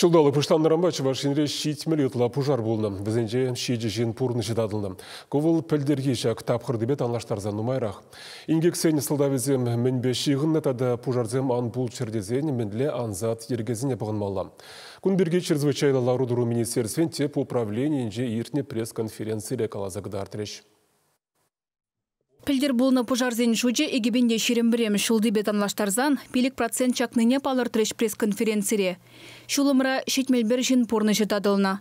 Ҫулталӑк пуҫланнӑранпа Чӑваш Енре 70 ытла пушар пулнӑ. Вӗсенче 7 ҫын пурнӑҫӗ татӑлнӑ. Ку вӑл пӗлтӗрхи ҫак тапхӑртипе танлаштарсан нумайрах. Инкексен сӑлтавӗсем мӗнпе ҫыхӑннӑ тата пушарсем ан пулччӑр тесен мӗнле ансат йӗркесене пӑхӑнмалла? Кун пирки Чрезвычайлӑ лару-тӑру министерствин тӗп управленийӗнче иртнӗ пресс-конференцире каласа кӑтартрӗҫ. Пӗлтӗр пулнӑ пушарсен шучӗ 2021 ҫултипе танлаштарсан 5% чакнине палӑртрӗҫ пресс-конференцире. Ҫулӑмра 71 ҫын пурнӑҫӗ татӑлнӑ.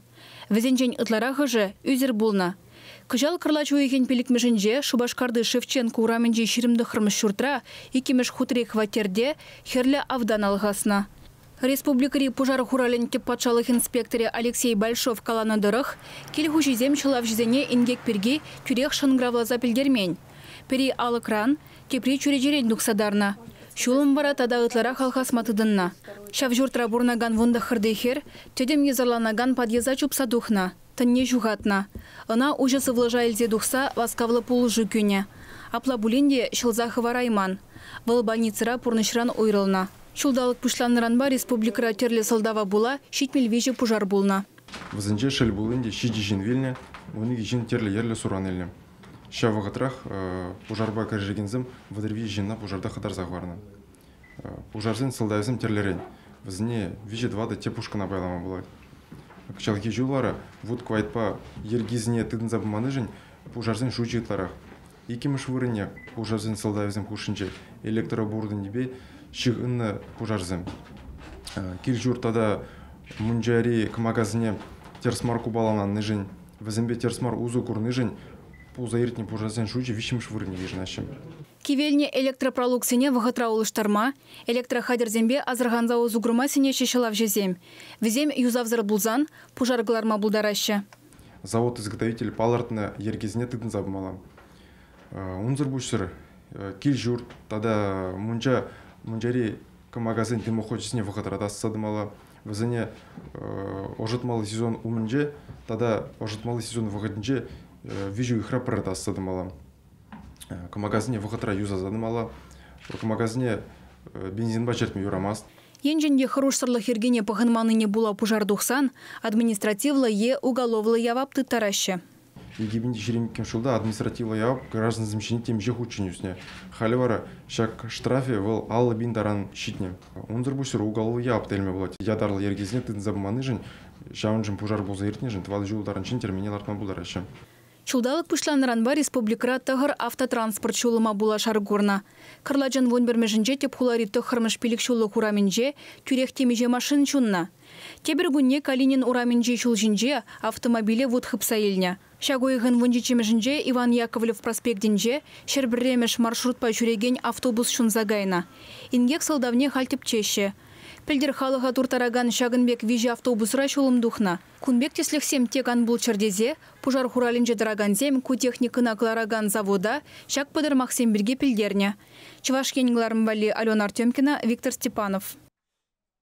Вӗсенчен ытларахӑшӗ ӳсӗр пулнӑ. Кӑҫал кӑрлач уйӑхӗн пиллӗкмӗшӗнче Шупашкарти Шевченко урамӗнчи 29-мӗш ҫуртра иккӗмӗш хутри хваттерте хӗрлӗ автан алхаснӑ. Республикӑри пушар хуралӗн тӗп патшалӑх инспекторӗ Алексей Большов каланӑ тӑрӑх, кил хуҫисем ҫӑлавҫӑсене инкек пирки тӳрех шӑнкӑравласа пӗлтермен. Пӗри алӑкран, тепри чӳречерен тухса тарнӑ. Ҫулӑм вара тата ытларах алхасма тытӑннӑ. Ҫав ҫуртра пурӑнакан 19-ти хӗр тӗтӗм йӑсӑрланакан подъезда чупса тухнӑ, тӑнне ҫухатнӑ. Ӑна уҫӑ сывлӑша илсе тухса васкавлӑ пулӑшу кӳнӗ. Апла пулин те ҫӑлса хӑварайман. Вӑл больницӑра пурнӑҫран уйрӑлнӑ. Ҫулталӑк пуҫланнӑранпа республикӑра тӗрлӗ сӑлтава пула 73 пушар пулнӑ. Вӗсенче, шел пулин те, 7 ҫын вилнӗ, 12 ҫын тӗрлӗ йӗрлӗ суран илнӗ. Ҫав вӑхӑтрах пушарпа кӗрешекенсем 33 ҫынна пушарта хӑтарса хӑварнӑ. Пушарсен сӑлтавӗсем тӗрлӗрен. Вӗсене 3-4 тӗп ушкӑна пайлама пулать. Кӑҫалхи ҫул вара вут-кӑвайтпа йӗркисене тытӑнса пыманнишӗн пушарсен шучӗ ытларах. Иккӗмӗш вырӑнне пушарсен сӑлтавӗсем хушшинче электробордованипе ҫыхӑннӑ пушарсем. Кил-ҫурт тата мунчари кӑмакасене тӗрӗс мар купаланнишӗн, вӗсемпе тӗрӗс мар усӑ курнишӗн пулса иртнӗ пушарсен шучӗ виҫҫӗмӗш вырӑнне йышӑнаҫҫӗ. Кивелнӗ электропралуксене вӑхӑтра улӑштарма, электрохатӗрсемпе асӑрханса усӑ курма сӗнеҫҫӗ ҫӑлавҫӑсем. Вӗсем юсавсӑр пулсан пушар кӑларма пултараҫҫӗ. Завод-изготовитель палӑртнӑ йӗркесене тытӑнса пымалла. Унсӑр пуҫсӑр кил-ҫурт тата мунчари кӑмакасен дымохочӗсене вӑхӑтра тасатса тӑмалла. Вӗсене ӑшӑтмалли сезон умӗнче тата ӑшӑтмалли сезон вӑхӑтӗнче 3 уйӑхра пӗрре тасатса тӑмалла. Кӑмакасене вӑхӑтра юсаса тӑмалла. Кӑмакасене бензинпа чӗртме юрамасть. Енчен те хӑрушсӑрлӑх йӗркине пӑхӑнманнине пула пушар тухсан административлӑ е уголовлӑ явап тыттараҫҫӗ. 2022 ҫулта административлӑ явап граждансем ҫине темиҫе хутчен ӳснӗ. Халӗ вара ҫак штрафӗ вӑл 50 пин таран ҫитнӗ. Унсӑр пуҫсӑр уголовлӑ явап та илме пулать. Ятарлӑ йӗркесене тытӑнса пыманнишӗн, ҫавӑншӑн пушар пулса иртнӗшӗн 4 ҫул таранччен тӗрмене лартма пултараҫҫӗ. Ҫулталӑк пуҫланнӑранпа республикӑра 9 автотранспорт ҫулӑма пула шар курнӑ. Кӑрлачӑн 11-мӗшӗнче тӗп хулари 9-мӗш пилӗкҫуллӑх урамӗнче тӳрех темиҫе машин ҫуннӑ. Тепӗр кунне Калинин урамӗнчи ҫул ҫинче автомобиле вут хыпса илнӗ. Ҫак уйӑхӑн 17-мӗшӗнче Иван Яковлев проспектӗнче 101-мӗш маршрутпа ҫӳрекен автобус ҫунса кайнӑ. Инкек сӑлтавне халь тӗпчеҫҫӗ. Пӗлтӗр халӑха турттаракан ҫакӑн пек 3 автобусра ҫулӑм тухнӑ. Кун пек тӗслӗхсем тек ан пулччӑр тесе пушар хуралӗнче тӑракансем ку техникӑна кӑларакан завода ҫак пӑтӑрмахсем пирки пӗлтернӗ. Чӑваш Ен кӑларӑм валли Алена Артемкина, Виктор Степанов.